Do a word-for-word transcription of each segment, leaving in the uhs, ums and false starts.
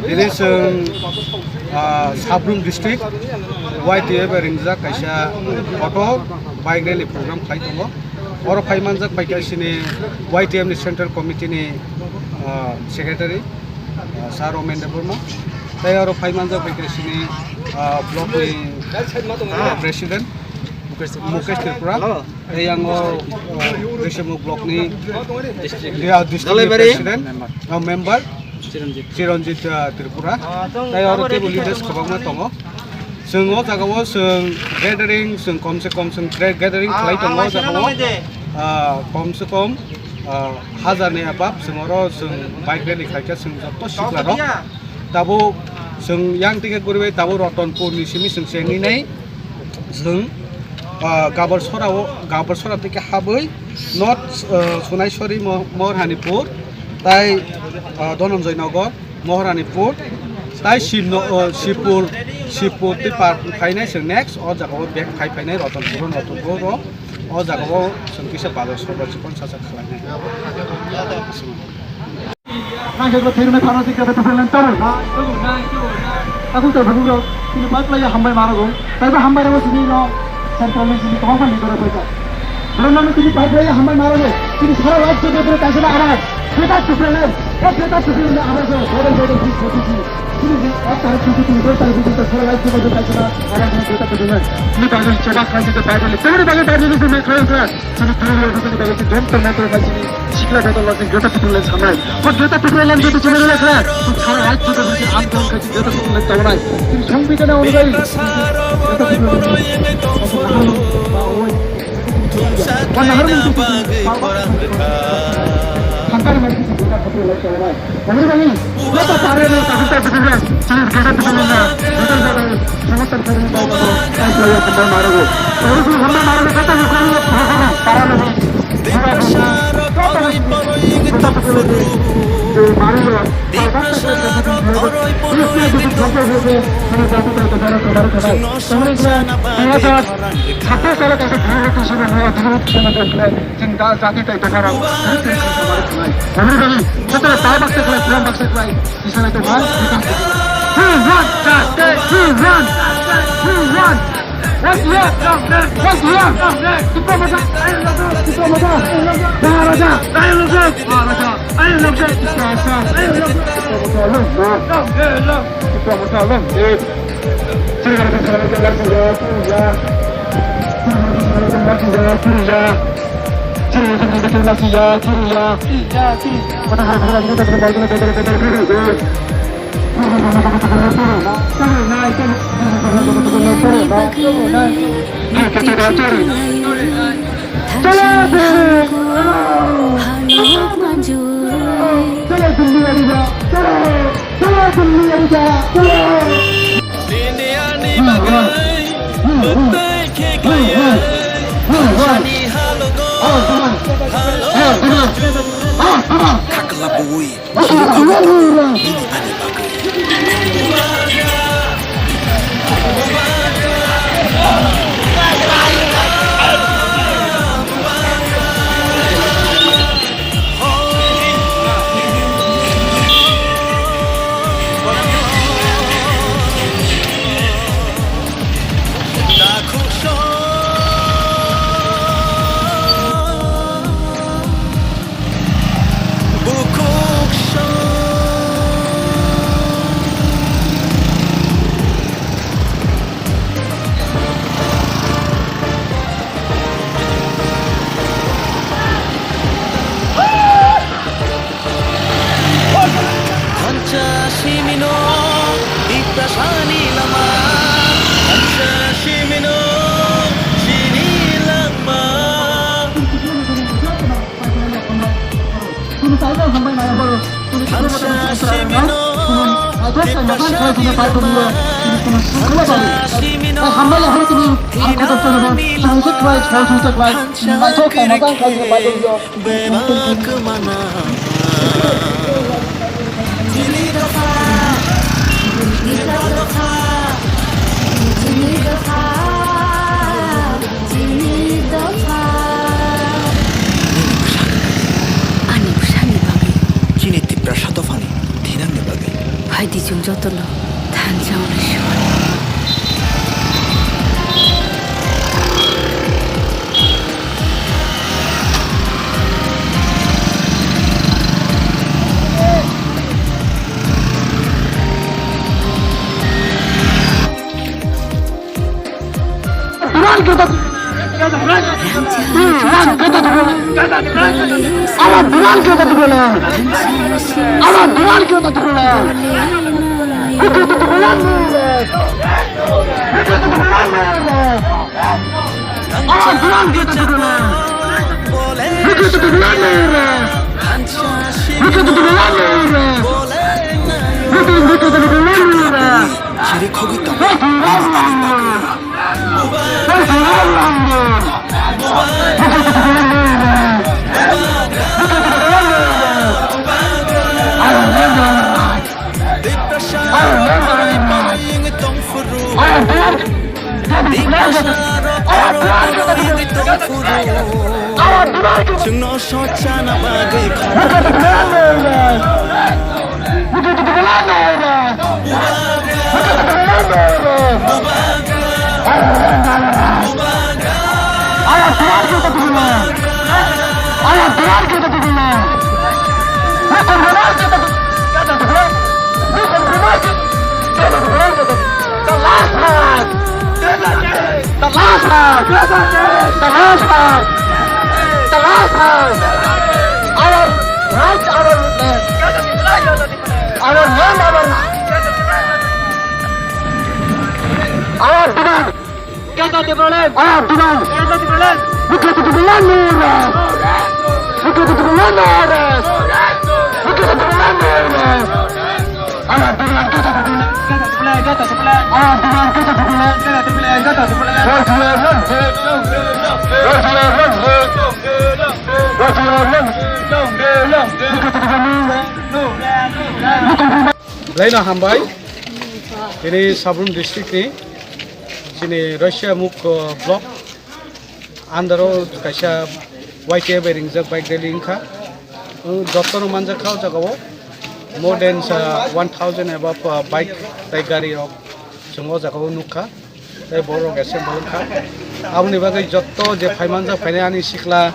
Tini chwng, ah, Sabrum district, Y T F bai ringjak kaisa auto bike rally program khlai tongo. Oro phai manjak bai khe sini Y T F ni central committee ni, ah, secretary, ah, Sir Omen Debbarma. Tei oro phai manjak bai khe sini, ah, block ni, ah, president Mukesh Tripura. Tei ang o, o, Risamuk block ni, ya, district ni Dalibari president, o, member, Chiranjit, ah, Tripura. Tei oro teibo leaders kwbangma tongo. Chwng o jaga o chwng gathering, chwng kom se kom chwng gra-, gathering khlai tongo o jaga o. Ah, kom se kom, ah, hazar ni above chwng oro chwng bike rally khlaikha chwng joto sikla rok. Tabuk chwng yang tike guribai tabuk Ratanpur ni simi chwng chengwi nai. Chwng, ah, Gabarsora o, Gabarsora tike habwi North, ah, Sunaiswari Mo-, Moharhanipur, tai, ah, Dhananjay Nagar, Moharhanipur, tai Shibno-, ah, Shibpur, Shibpur tei par phainai chwng next, o jaga o back phai phainai Ratanpur, Ratanpur o, o jaga o chwng kisa bazar sodor chikon sasak khlainai. Nangkhe thwirwnai phano se kebo tupuleng tamo. Takhuk tei bukhuk rok chini pai phlaiya hambai marago. Taibo hambai rok chini no central ni chini kwbangma leader rok paikha. Borok no chini pai phlaiya hambai marago. Chini sara rajyo ni bwrwi kaisa na arai. Greater Tipraland. O Greater Tipraland ni arai rok. Bodol bodol chini chini. Chini ni ek tarikh chini chini dui tarikh chini sara rajyo ni bwrwi kaisa na arai rok Greater Tipraland. Chini bagwi chobak khai chini pai phlai. Chini bagwi pai phlai chini khlai khlai. Chini Tripura Rajya ni bagwi chini joto mentor khai chini sikla joto lok chini Greater Tipraland samnai. O Greater Tipraland joto chini rwlai khlai. Chini sara rajyo joto chini andolon khai chini Greater Tipraland tongnai. Chini Songbidan onujai Greater Tipraland. O nahar mung chini. Thantar mung chini Greater Tipraland tongnai. Oboni bagwi joto parliament o kaham tei bwtwrwi chini Greater Tipraland no joto joto samostan khairokno tei khlaiwi hambai marago. Oboni bagwi hambai marago joto ni parliament ni joto ni Greater Tipraland ni je mariro parliament ni joto joto joto khairokno tei khlai. Oboni bagwi dui hazar sabbish salo kaisa bill rok tisini hwnwi bill rok tisini khlai. Chini da jati tei dopha rok. Oboni bagwi joto bai baksa khlai, puran baksa khlai. Isana to bhai. Who want justice? Who want justice? Who want? What's your complaint? What's your complaint? Tipra Motha, I love you. Tipra Motha, I love you. Maharaja, I love you. Maharaja, I love you. Tipra Motha, I love you. Tipra Motha, I love you. Tipra Motha, I love you. Chalo, Delhi, Delhi, Delhi, Delhi. Nini ani bagwi bwtwi khe khlaiwi, Asani halogo, halogo. Khakla bui, nini ani bagwi. Bebak mana. Chini dopha, chini dopha, chini dopha. Ani bwsani bagwi. Chini Tiprasa dophani thinangni bagwi. Phaidi chwng jotono thansa hwnwi suar. Chiri khogwi tongo. Chwngno sochana bagwi The last man! The last man! The last man! The last man! Our right, our land! Our land, our right! Our demand! Get the Tipraland! Our demand! Get the Tipraland! We get the Tipraland, no rest! We get the Tipraland, no rest! We get the Tipraland, no rest! Laino hambai. Tini Sabrum district ni chini Russia muk, uh, block. Andaro kaisa Y T F bai ringjak bike rally wngkha. Ang jottono manjak kha o jaga o. More than, uh, one thousand above, uh, bike tei gari rok chwng o jaga o nukha. Tei borok rok assemble wngkha. Aboni bagwi jotto je phai manjak phainai ani sikla,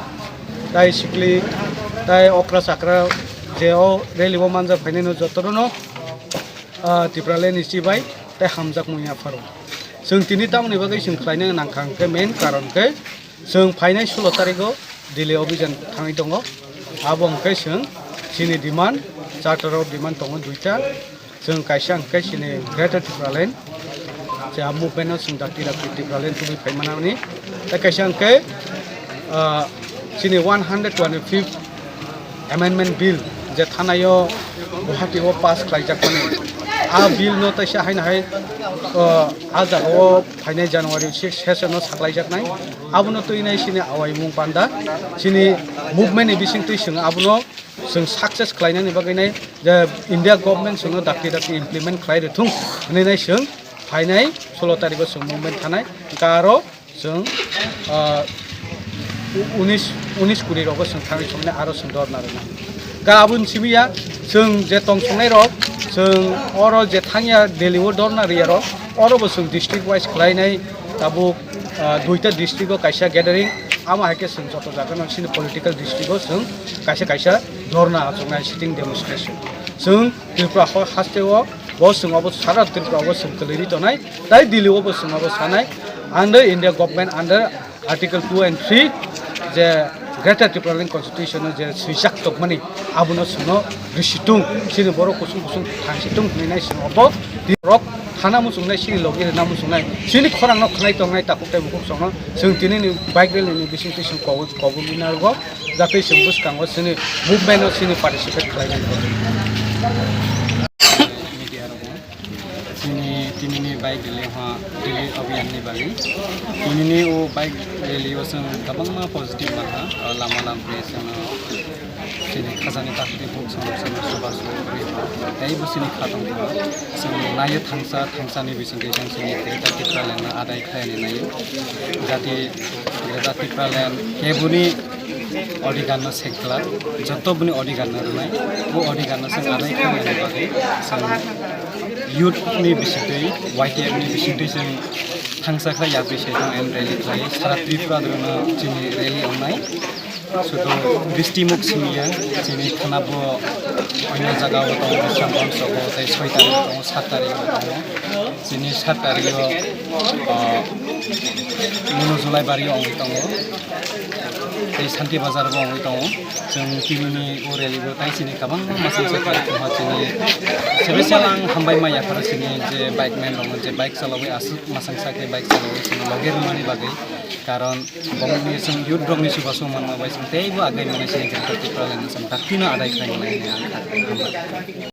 tei sikli, tei okra chakra je o rally o manjak phainai no jotto no, uh, Tipraland ni chibai tei hamjak mung ya pharo. Chwng tini tamoni bagwi chwng khlaina nangkha hwnkhe main karon khe chwng phainai sulo tarikgo Delhi obijan thangwi tongo. Abo hwnkhe chwng chini demand, charter of demand tongo duita. Chwng kaisa hwnkhe chini Greater Tipraland, je a movement no chwng dakti dakti Tipraland tubui phai manani. Tei kaisa hwnkhe, ah, chini one hundred twenty-fifth Amendment Bill je thanai o Guwahati o pass khlaijakmani, a bill no teisa haino hai, o, a jaga o phainai January six session no saklaijaknai. Abono twinai chini awai mung panda, chini movement ni bising twi chwng abono chwng success khlainani bagwi nai je India government chwngno dakti dakti implement khlai rwthung hwnwi nai chwng phainai sulo tarikgo chwng movement thanai. Hwnkhe aro chwng, ah, u-, unis, unis kuri rogo chwng thangwi songni aro chwng dorna rwnai. Ga aboni simi ya, chwng je tong songnai rok, chwng oro je thangya Delhi o dorna rwya rok, oro bo chwng district wise khlainai tabuk, ah, duita district o kaisa gathering, amo hai khe chwng joto jaga no chini political district o chwng kaisa kaisa dorna achuknai sitting demonstration. Chwng Tripura ho haste o bo chwng obo sara Tripura o chwng kwlwi ri tonai. Tai Delhi o bo chwng abo sanai, under India government, under Article two and three, je Greater Tipraland Constitution o je swijak tongmani, abono chwngno rwsitung, chini borok kusung kusung thangsitung hwnwi nai chwng obo rok Sana muchungnai, sini logi rwna muchungnai, sini khorangno khwnai tongnai takhuk tei bukhuk songno chwng tinini bike rally ni bisingtwi chwng kobul, kobulwi narwgo, jatwi chwng bwskango chini movement o chini participate khlainani bagwi. Media rokno chini tinini bike rally ha, rally abhiyan ni bagwi. Tinini o bike rally o chwng kwbangma positive manha, o lama lamri chwngno chini khajani takhuk tei bukhuk songno chwngno soba soba rwi tei bo chini kha tongkha. Chwng naio thangsa, thangsani bisingtwi chwng chini Greater Tipraland no adai khlaini naio. Jati Greater Tipraland keboni odhikar no sekla, joto boni odhikar no rwnai, bo odhikar no chwng adai khlaini bagwi chwng youth ni bisingtwi, Y T F ni bisingtwi chwng thangsa khlai yapri se tong and rally khlai sara Tripura rwno chini rally ongnai. Sudu bisti muk simiya, chini thana bo oino jaga o tongo, Bisramganj o tei soi tarik o tongo, sat tarik o tongo. Chini sat tarik o, ah, Munu Julai bari o ongwi tongo. Tei Santi Bazar bo ongwi tongo. Chwng tinini o rally bo tai chini kwbangma masang sa khlai tongkha chini. Special ang hambai ma yapharo chini je bike man rokno je bike chalogwi aswk masang sa khe bike chalogwi chini logi rwmani bagwi. Karon bongni chwng youth rokni chubachu manma bai chwng teibo agwi mani chini Greater Tipraland chwng daktino adai khlai mani ang kha.